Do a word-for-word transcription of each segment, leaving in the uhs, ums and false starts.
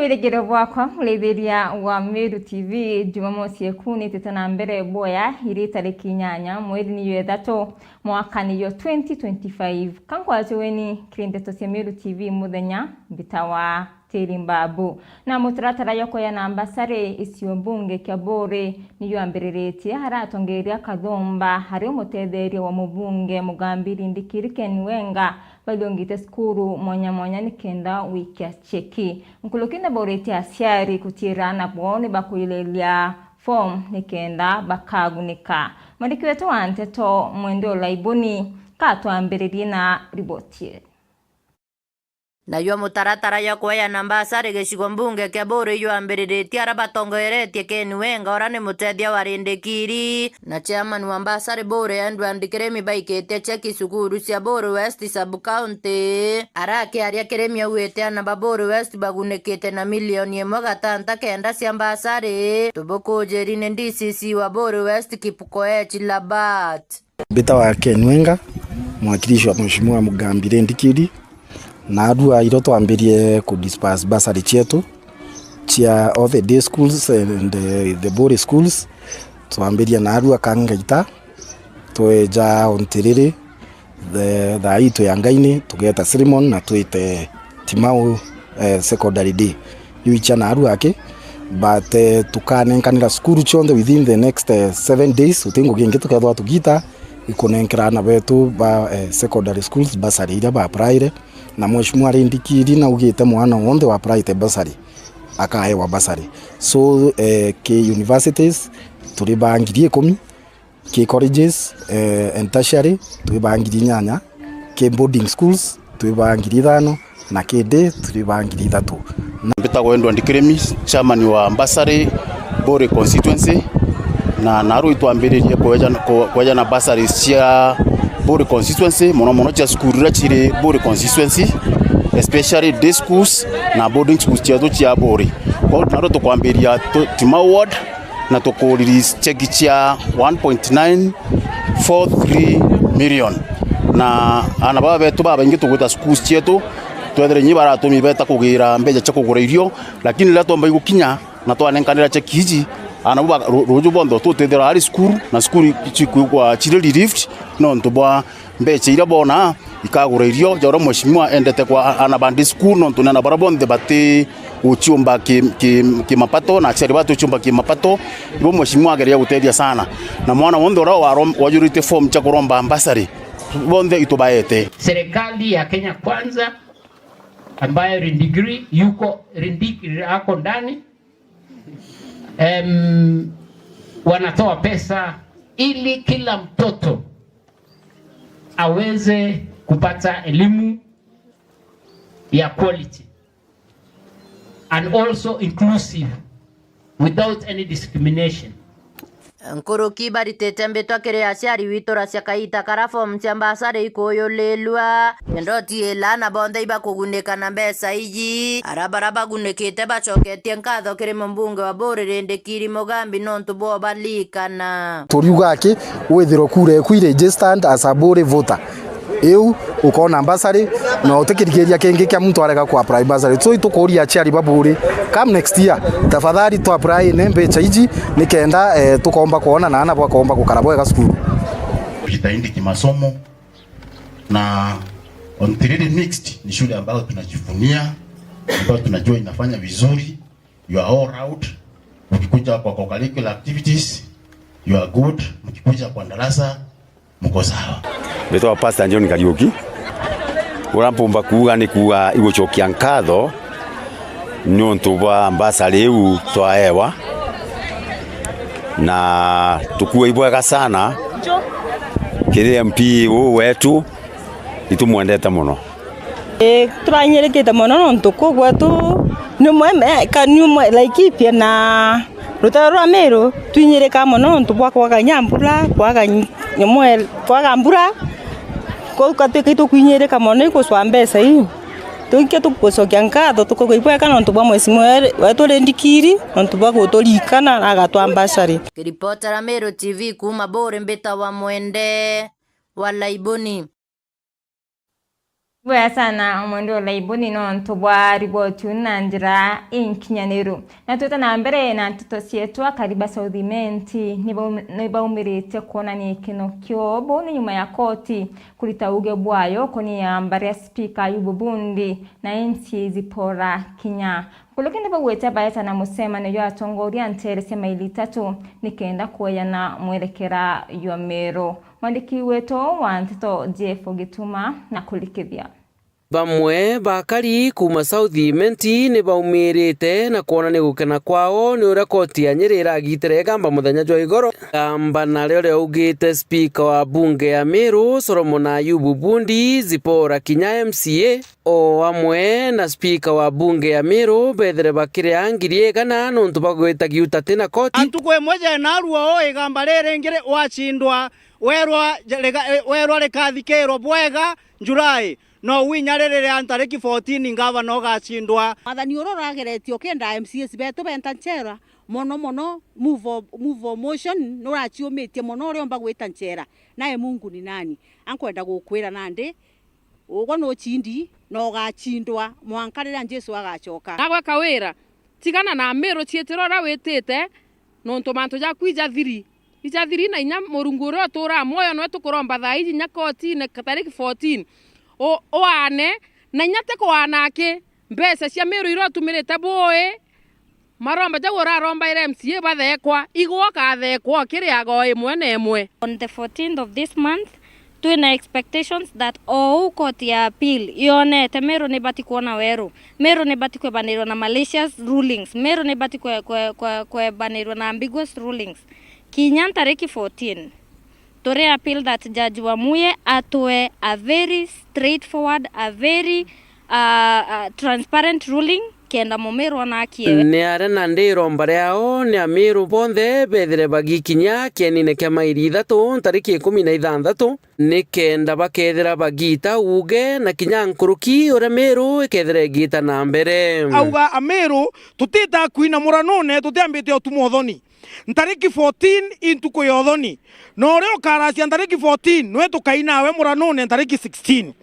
Wirigiro bwakwa, muraithiria wa Meru T V, Jumamosi eku nitite na mbere bwoya, iri tariki inyanya, mweri niyo ithatu, mwaka niyo twenty twenty-five. Ka nkwatwe weni kiri ndeto cia Meru T V muthenya, mbitawa Teri Mbabu. Na mutaratara jwa kueana mbasari icio mbunge kia Buuri nijwambiriritie, ara atongeria Kathumba ari umutetheria wa mubunge Mugambi Rindikiri Ken Wenga bathungite cukuru mwanya mwanya nikenda wikia cheki. Nkuruki ni bauritie aciari gutiira aana bao ni bakwiriria form nikenda bakagunika. Mwandiki wetu wa nteto Mwende Olaibuni katwambiririe na riboti ii. Nayo mutaratara jwa kueana mbasari gicigo mbunge kia Buuri jwambiriritie, ara batongeretie Ken Wenga, ura ni mutethia wa Rindikiri, na chairman wa mbasari Buuri Edward Kirimi baikitie cheki cukuru cia Buuri West sub county. Ara akiaria, Kirimi augite aana ba Buuri West bagunikite na milioni imwe gatanta kenda cia mbasari. Tubukujiri ni D C C wa Buuri West Kipkoech Labat. Mbitawa Ken Wenga, mwakilishi wa Mheshimiwa Mugambi Rindikiri, na arua iro twambirie ku disperse bursary cietu cia all the day schools and, eh, the Buuri schools. Twambiria na arua Kangaita, tweja Ontiriri, the, thaa ii twi Angaini, tugeeta Solomon na twite Timau, eh, secondary day. Iu icia na arua aki, but, eh, tukanenkanira cukuru cionthe within the next, eh, seven days, uti ngugi ingi tukethwa tugita ikunenkera aana betu ba, eh, secondary schools bursary iria ba applyire, na Mheshimiwa Rindikiri naugite mwana wonthe wa applyite bursary akaewa bursary. So, eh, ki universities turi ba ngiri ikumi, ki colleges, eh, and tertiary turi ba ngiri inyanya, ki boarding schools turi ba ngiri ithano, na ki day turi ba ngiri ithatu. Na mbitagwo Edward Kirimi, chairman wa bursary Buuri constituency, na naru itwambiririe kweja, ku-, kwejana bursaries cia Buuri constituency, mono mono cia cukuru iria ciri Buuri constituency, especially day schools na boarding schools cietu cia Buuri. Kwou naru tukwambiria tu-, Timau ward, na tuku release cheki cia one point nine four three million. Na aana baba betu babaingi tugwita schools cietu, twethire inyi baratumi beta kugira mbeca cia kugura irio, lakini riria twomba igukinya na twanenkanira cheki iji, aana baba ru-, ruju bonthe tutithira ari cukuru, na cukuru cikwigwa ciri relieved nontu bwa mbeca iria bona ikagura irio, ja uria mheshimiwa endete kwa ana bandi school, nontu ni ana baria bonthe bati guciumba ki, ki, ki mapato, na aciari bati guciumba ki mapato, ibo mheshimiwa ageria gutethia sana. Na mwana wonthe uria warom-, wajurite form cia kuromba bursary, bonthe itubaete. Serikali ya Kenya Kwanza, ambayo Rindikiri yuko, Rindikiri ako ndani, em, wanatoa pesa ili kila mtoto aweze kupata elimu ya quality and also inclusive, without any discrimination. Nkuruki baritite mbitwa kiri aciari witura cia kaita kara form cia mbasari ikuyulilwa, kenda utiila na bonthe ibakugunika na mbeca iji. Ara bara bagunikite bacoketie nkatho kiri mumbunge wa Buuri Rindikiri Mugambi nontu bwa ubalikana. Turiuga aki, withirwe kura eku i registered as a Buuri voter. Iu ukona bursary, na utikirigiria kingi kia muntu arega ku apply bursary. So itukuria aciari ba Buuri, come next year, tafadhali tu apply ne mbeca iji, nikenda, eh, tukomba kuona na ana bwakomba gukara bwega cukuru. Kujitahidi kimasomo, na Ontiriri Mixed ni shule ambayo tunajivunia, ambayo tunajua inafanya vizuri. You are all round. Mkikuja kwa co-curricular activities, you are good. Mkikuja kwa darasa, mko sawa. Mbitwa Pastor John Kariuki. Uria mpumba kuuga ni kuuga igucokia nkatho niuntu bwa mbasari iu twaewa, na tukua ibwega sana kiri M P uu wetu, nitumwendete mono. Ii, turahinyirikite mono nontu kuu gwetu ni umwe me-, ka-, ni umwe Laikipia na rutere rwa Meru, twinyirikaa mono nontu bwa kwaga nya mbura, kwaga ny-, nyamwe, kwaga mbura, kwou katwika itukwinyirika mono igucwa mbeca iu. Tuikia tugucokia nkatho, tukauga ibwega nontu bwa mheshimiwa wetu Rindikiri, nontu bwa guturikana na agatwa mbasari. Kiripotera Meru T V kuuma Buuri, mbitawa Mwende wa Laiboni. Bwega sana Mwende Olaibuni nontu bwa riboti uu na njira inkinyaniru. Na twite na mbere na nteto cietu, akari ba South Imenti ni baum-, ni baumirite kwonania ikino kioo. Buu ni nyuma ya koti kurita uuge bwayo ukonia baria spika Ayubu Bundi na M C A Zipporah Kinya. Nkuruki ni baugite baeta na mucemanio jwa atongoria nteere cia maili itatu nikenda kweyana mwerekera jwa Meru. Mwandiki wetu wa nteto Jeff Gituma na kurikithia. Bamwe bakari kuuma South Imenti ni baumirite na kwonania gukena kwao ni uria koti ya Nyeri iragitire igamba muthenya jwa igoro. Igamba nario riaugite spika wa bunge ya Meru, Solomon Ayubu Bundi, Zipporah Kinya M C A, o amwe na spika wa bunge ya Meru, bethire bakiria ngiri igana nontu bagwita giuta ti na koti. Ntuku imwe jena ruo igamba riri ringi ri-, wacindwa, werwa je-, riga-, eh, werwa rikathikirwa bwega July. No winya riri ria ntariki fourteen ngavana ugacindwa. Mwathani uria urageretie ukienda M C As betu benta nchera, mono mono move of, move of motion nuraciumitie mono, uriomba gwita nchera. Naye Mungu ni nani? Ankwenda gukwira nandi, ugwe nucindi na ugacindwa mwanka riria Jesu agacoka. Nagwe Kawira, tigana na Meru ciitire uria witite, nontu mantu jaku ijathiri. Ijathiri na inya Murungu uria uturaa mwoyo niwe tukuromba thaa iji inya kotine tariki fourteen. U-, uane, na inya ti kuana aki, mbeca cia Meru iria utumirite bui, maromba jau urarombaire M C A bathekwa, igwe ukathekwa ukiriaga o imwe na imwe. On the fourteenth of this month, twina expectations that o uu court ya appeal yonete Meru nibati kwona weru, Meru nibati kwebanirwa na malicious rulings, Meru nibati kwe-, kwe-, kwe-, kwebanirwa na ambiguous rulings. Kinya ntariki fourteen, turi appeal that Judge Wamuye atwe a very straightforward, a very, uh, uh, transparent ruling, kenda Mumiru ona akiewe. Ni aria nandi iromba riao ni Amiru bonthe bethire bagikinya kienine kia mairi ithatu ntariki ikumi na ithanthatu, ni kenda bakethira bagita uuge na kinya nkuruki uria Miru ikethira igita na mbere. Auga Amiru tutita kwina muranune tutiambite utuma uthoni. Ntariki fourteen i ntuku ya uthoni, na uria ukaracia ntariki fourteen nwe tukainawe muranune ntariki sixteen.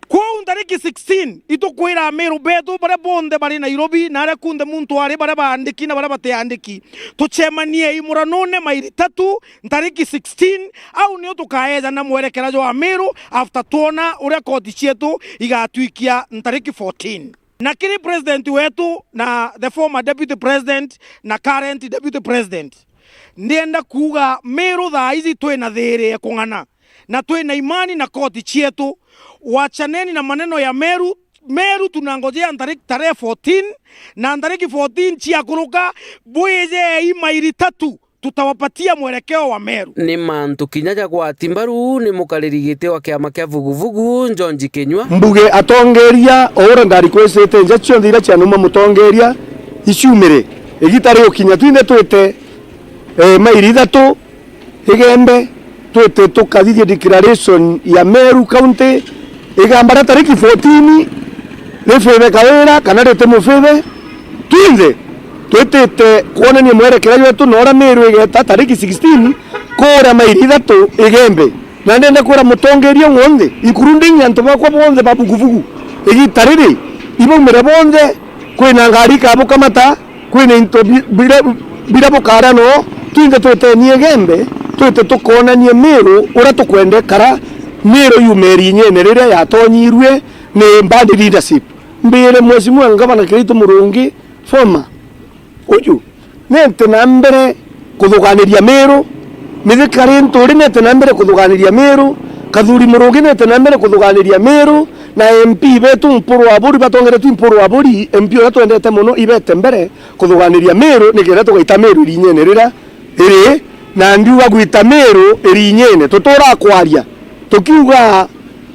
Kwou ntariki sixteen, itukwira Amiru betu baria bonthe bari Nairobi na aria kunthe muntu ari, baria baandiki na baria batiandiki, tucemanie i muranune mairi tatu ntariki sixteen. Au nio tukaejana mwerekera jwa Amiru after twona uria koti cietu igatwikia ntariki fourteen. Na kiri president wetu na the former deputy president na current deputy president, ndienda kuuga Miru thaa ici twina thiiri ya kung'ana. Na twina imani na koti cietu. Wachaneni na maneno ya Meru. Meru tunangojea ntari-, tarehe fourteen, na ntariki fourteen ciakuruka, bwijei mairi tatu, tutawapatia mwelekeo wa Meru. Ni mantu kinya jagwati mbaru ni mukariri giti wa kiama kia Vuguvugu, George Kinyua. Mbuge atongeria, o uria ndarikwicite nja cionthe iria cianuma mutongeria, iciumire. Igita rigukinya twinthe twite, eh, mairi ithatu, Igembe, twite tukathithia declaration ya Meru County, igamba ria tariki fourteen, rifithe Kawira kana riti mufithe, twinthe twitite kwonania mwerekera jwetu na uria Meru igeta tariki sixteen kuria mairi ithatu Igembe. Na ndenda kwira mutongeria wonthe, including antu bakwa bonthe ba Vuguvugu, igita riri, ibaumire bonthe, kwina ngari ikabukamata, kwina into bi-, bira, bira bukaria no, twinthe twitenie Igembe, twite tukonanie Miru uria tukwenda ikara, Miru yume irinyene riria yatonyirue ni bad leadership. Mbire Mheshimiwa Ngavana Kiraitu Murungi, former, uju, nete na mbere kuthuganiria Miru, Mithika Linturi nete na mbere kuthuganiria Miru, Kathuri Murungi nete na mbere kuthuganiria Miru, na M P betu Mpuru Aburi, batongeretwe Mpuru Aburi, M P uria twendete mono, ibete mbere kuthuganiria Miru, nikenda tugaita Miru irinyene riria riri, na ndiuga gwita Miru irinyene, tutura kwaria, tukiuga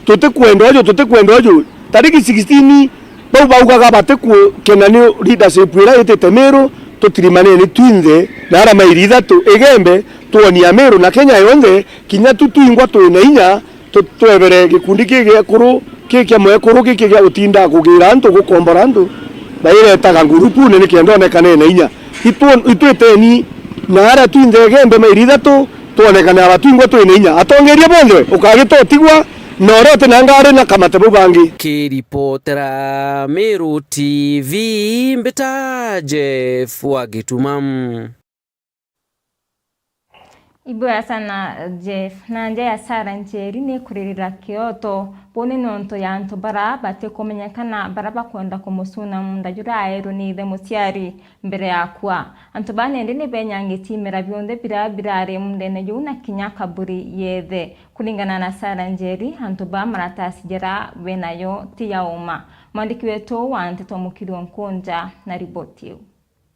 tutikwenda uju, tutikwenda uju, tariki sixteen, bau baugaga batikukena ni leadership iria itite Miru, tutirimaneni twinthe na aria mairi ithatu Igembe, twonia Miru na Kenya yonthe, kinya tu twingwa twina inya, tu-, twebere gikundi ki gia ekuru, ki kia mwekuru, giki gia gutinda kugira antu, gukombora antu, bairetaga ngurupune nikenda onekane na inya. Itw-, itwiteni na aria twinthe Igembe mairi ithatu, twonekane aba twingwa twina inya. Atongeria bonthe, ukagita utigwa, Na uria uti na ngari na kamate bau bangi. Kiripotera Meru T V, mbita Jeff wa Gituma. Ibwega sana, Jeff. Na nja ya Sarah Njeri ni kuririra kioto. Buni ni untu ya antu bara batikumenyekana, bara bakwenda kumucuna munda juria aerwe ni ithe muciari mbere ya kua. Antu baa nindi ni benyangitie imera bionthe biria birari mundene juu na kinya kaburi ya ithe. Kuringana na Sarah Njeri, antu baa maratasi jaria benayo ti ya uma. Mwandiki wetu wa nteto Mukiri Onkunja na riboti iu.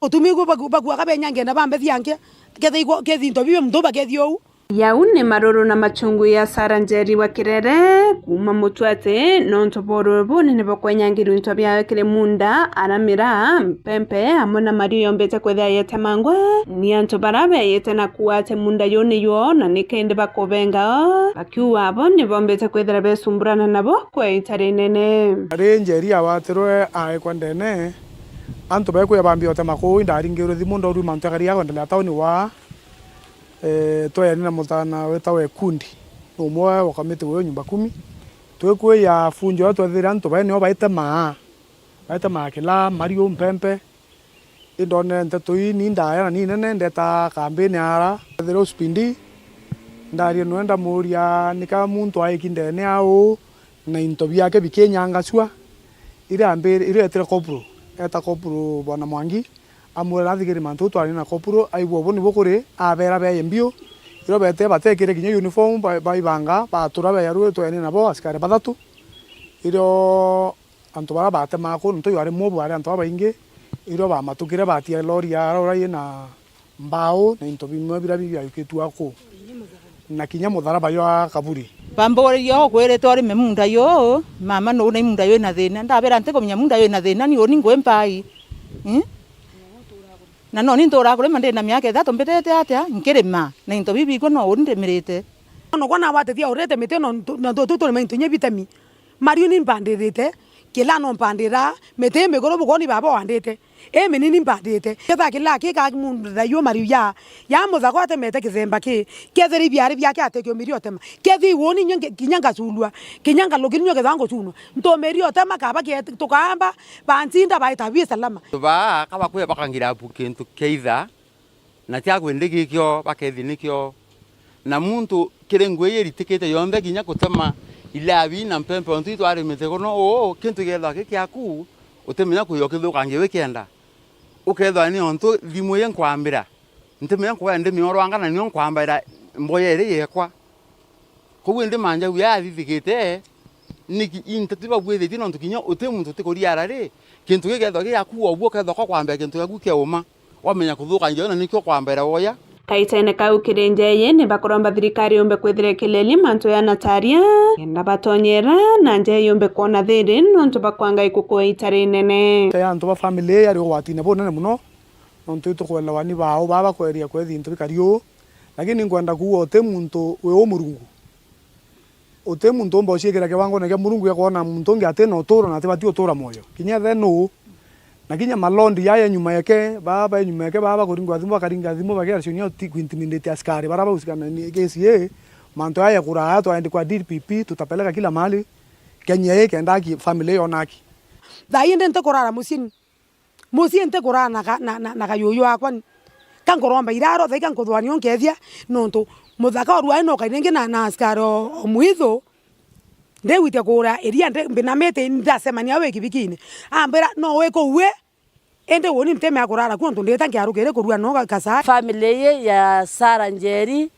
Utumi igu baku-, bakuaga benyange na bambe thiange, kethigwa, kethi into bibi muntu bakethia uu. Yau ni maruru na machungu ya Sarah Njeri wa Kirere kuuma Mutwate, nontu bwa ururu bunene bwa kwenyangirwa into bia kiri munda, aramira, mpempe, amwe na mariu yombite kwithira yetemangwa ni antu bara beyite na kuate munda yuni yo, na ni kindi bakubenga, bakiuga abo ni bombite kwithira besumburana nabo kwa ita rinene. Ari Njeri awatirwe aekwa ndene, antu baikuya bambia utema kuu, indaringirwe thimu ndorua mantu jakari ya kwendelea tauni waa. Eh, tweeni na mutana witagwa Ekundi, ni umwe wa kamiti wa nyumba kumi. Twikuya funjo ya twethire antu bae nio baitemaa, baitemaa kila, mariu, mpempe. Indonere nteto ii ni ndaya na ni nene, ndeta kambini ara, ethire uspindi, ndaria nwe ndamuria nika muntu aiki ndene au, na into biake bikinyangacua. Iria ambiri, iria etire kopuru, eta kopuru Bwana Mwangi, amwira nathigiri mantu au twarani na kopuru, aigua ubu nibu kuri, abera beye mbiu. Irio bete batekire kinya uniform, ba-, baibanga, batura beya ruu, twene nabo askari bathatu. Irio antu bara batemaa kuu, nontu iu ari mobu, ari antu babaingi, irio bamatukire, batia lori ya rora ina mbao na into bimwe biria bibiayukitue kuu, na kinya mutharaba jwa kaburi. Bambuguririe, "Ukwirite urime munda juu, mama, nuu na munda jwina thina?" Ndabera, "Ntikumenya munda jwina thina, ni uni ngwimpa ii? Mm? Na noni nturaa kurima ndina miaka ithatu, mbitite atia nkirima, na into bibi bigwe no uni ndimirite?" Nokwa nagwatithia urite miti, nontu, nontu tu turima into inya bitemi. Mariu ni mpandirite, kila no mpandira, miti imikuru bukoni baba wandite, iminini mpandite. Ketha kila kika munda yu mariu ya, ya muthaga utemete kithemba ki, kethira ibiari biake atekio miri utema. Kethi woni nyo nge-, kinya ngaculua, kinya ngalukiri nyo ketha ngucunwa. Ntumiri utema kaba ke-, tukamba, bancinda baita bi salama. Baa, kaba kwe bakangira apu kintu kia itha, na tia kwindi gikio, bakethi nikio. Na muntu kiri ngui iritikite yonthe, kinya kutema ilabi na mpempe, ontu itwarimite kuno uu, kintu gethwa ki kiaku, utimenya kuya ukithukangia wikienda. Ukethwa ni ontu thimu ii nkwambira, ntimenya kuya ndimiorwanga, na nio nkwambaira mboya iri yekwa. Kou indi manjau yathithigite, niki into tibabwithitie, nontu kinya uti muntu utikuriara ri, kintu gikethwa giaku o bu ukethwa kwa kwambira kintu giaku kia uma, wamenya kuthukangia na nikio kwambaira woya. Kaitene kau kiri nja ii, ni bakuromba thirikari yumbe kwithira ikileli mantu ya nataria, kenda batonyera na nja ii yumbe kwona thiri, nontu bakwanga ikuku ita rinene. Nja ya antu ba family ii yari ugwatine bunene muno, nontu itukwelewa ni bao baa bakweria kwethi into bikari uu, lakini nkwenda kuuga uti muntu wi u Murungu. Uti muntu umba uciikira kiwangone kia Murungu gia kwona muntu ungi ati na uturo na atibati utura mwoyo. Kinya ethe nuu? Na kinya malondi jaa ya nyuma yake, baa ba nyuma yake, baa bakuringwa thimu, bakaringa thimu, bakiaria cionia ti kuintimidate askari bara bausikana ni kesi ii, mantu jaa ya kuraa twaendi kwa D P P, tutapeleka kila mahali. Kenya ii kenda aki, family yona aki. Thaa ii ndi ntikurara mucii. Mucii ntikurara na ka-, na, na, na kayuyu akwa ni. Ka nkuromba iraro, thaika nkuthwania nkethia, nontu muthaka orua ino kainengi na, na askari o, o mwithu. Ndigwitia kuura iria ndi-, mbinamite ndacemania wi kibikine. Ambira, "No wikuu wi?" Indi uni ntemea kurara ku, nontu ndita nkiarukire kurua no ga-, kasa. Family ii ya Sarah Njeri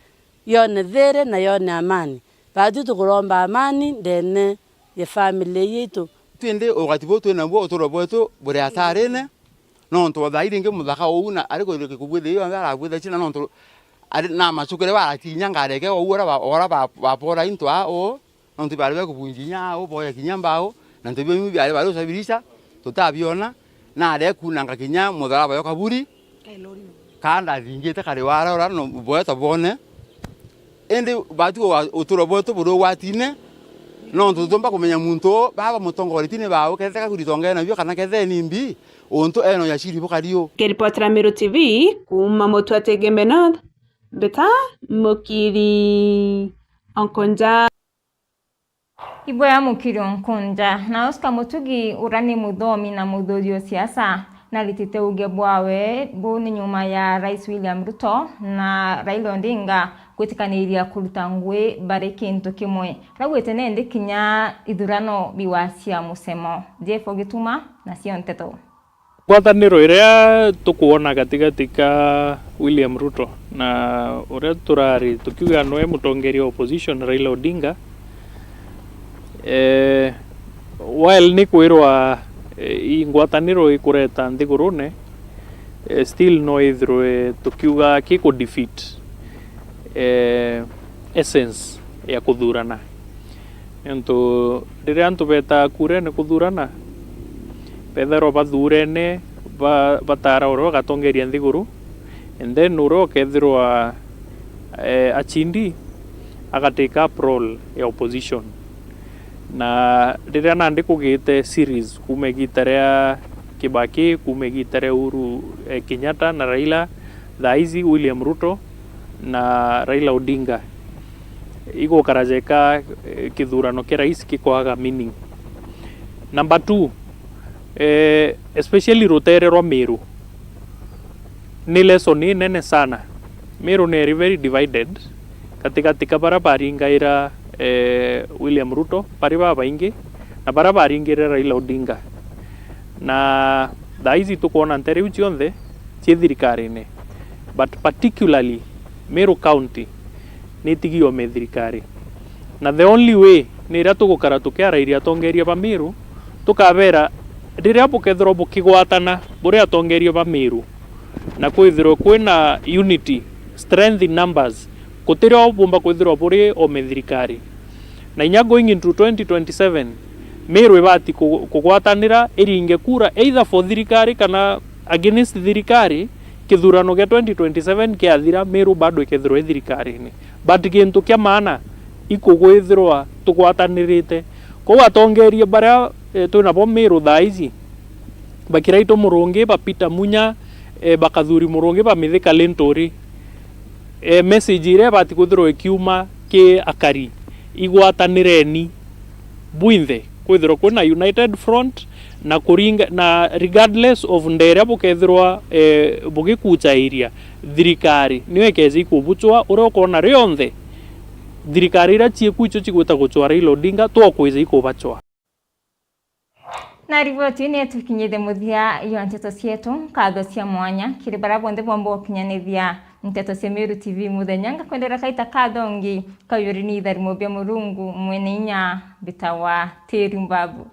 yone thiri na yone amani. Baatwi tukuromba amani ndene ya family yetu. Twindi ugati buu twi nabuo, uturo bwetu buri atarine, nontu o thaa iringi muthaka uu na ari kwithirwa kikubwithia yonthe arabwitha china, nontu ari na macukire baratinya ngareke uu ora ba-, ora ba-, bapora into aa uu, nontu bari bekubunji inya aa uu, boya kinya mbao, na ntu bimwe biari bari usabirisha, tutabiona, na arekunanga kinya mutharaba yo kaburi. Kaa ndathingite kari warora no bweta bwone. Indi batu wa-, uturo bwetu buri ugwatine, nontu tutumba kumenya muntu uu, baba mutongoretie ni bau, kethe kakurita ongene nabio kana kethe ni mbi, untu eno yaciri bukari u. Kiripotera Meru T V kuuma Mutwate Igembe North, mbita Mukiri Onkonja. Ibwea Mukiri o Nkunja. Na Oscar Mutugi, uria ni muthomi na muthuuri o siasa, naritite uuge bwawe buu ni nyuma ya Rais William Ruto na Raila Odinga gwitikaniria kuruta ngui bari kintu kimwe. Raugite nendi kinya ithurano biwa cia musemo. Jeff Ogituma nacio nteto. Ngwataniro iria tukwona gatigati ka William Ruto na uria turari tukiuga noe mutongeria wa opposition Raila Odinga, eh, while ni kwirwa, eh, i ngwataniro ikureta nthigurune, eh, still no ithirwe tukiuga kiku defeat, eh, essence ya kuthurana. Niuntu riria antu betaa kurene kuthurana, bethairwa bathurene, ba-, bataara uria ugatongeria nthiguru, and then uria ukethirwa, eh, achindi, agatake up role ya opposition. Na riria nandi kugite series kuuma igita ria Kibaki, kuuma igita ria Uhuru, eh, Kenyatta na Raila, thaa ici William Ruto na Raila Odinga, igukara jeka, eh, kithurano kia rais kikwaga meaning. Number two, eh, especially rutere rwa Meru, ni lesson inene sana. Meru ni eri very divided gatigati ka baria baringaira, eh, William Ruto bari babaingi na baria baringaira Raila Odinga. Na thaa ici tukwona ntere iu cionthe cii thirikarine, but particularly Meru County ni itigi yome thirikari. Na the only way ni iria tugukara tukiarairia atongeria ba Meru, tukabera, riria bukethirwa bukigwatana buri atongeria ba Meru, na kwithirwe kwina unity, strength in numbers, gutirio bumba kwithirwa buri ome thirikari. Na inya going into twenty twenty-seven, Meru ibati ku-, kugwatanira iringe kura either for thirikari kana against thirikari, kithurano gia twenty twenty-seven kiathira, Meru bado ikethirwa i thirikarine. But gintu kia maana, ikugwithirwa tugwatanirite. Kou atongeria baria, eh, twinabo Meru thaa ici, bakiraitwa Murungi, ba Peter Munya, eh, ba Kathuri Murungi, ba Mithika Linturi, eh, message iria ibati kwithirwa ikiuma ki akari, igwatanireni bwinthe, kwithirwa kwina united front, na kuringa, na regardless of nderia bukethirwa, eh, bugikuchairia, thirikari niyo ikeja ikubuchwa. Uria ukona rionthe thirikari iria ciiku icio cigwita guchwa Raila Odinga, twokwija ikubachwa. Na riboti ni itukinyite muthia jwa nteto cietu. Nkatho cia mwanya kiri baria bonthe bomba gukinyanithia nteto cia Meru T V muthenya. Ngakwendera kaita kathongi kauyuri ni itharimo bia Murungu mwene inya, mbitawa Teri Mbabu.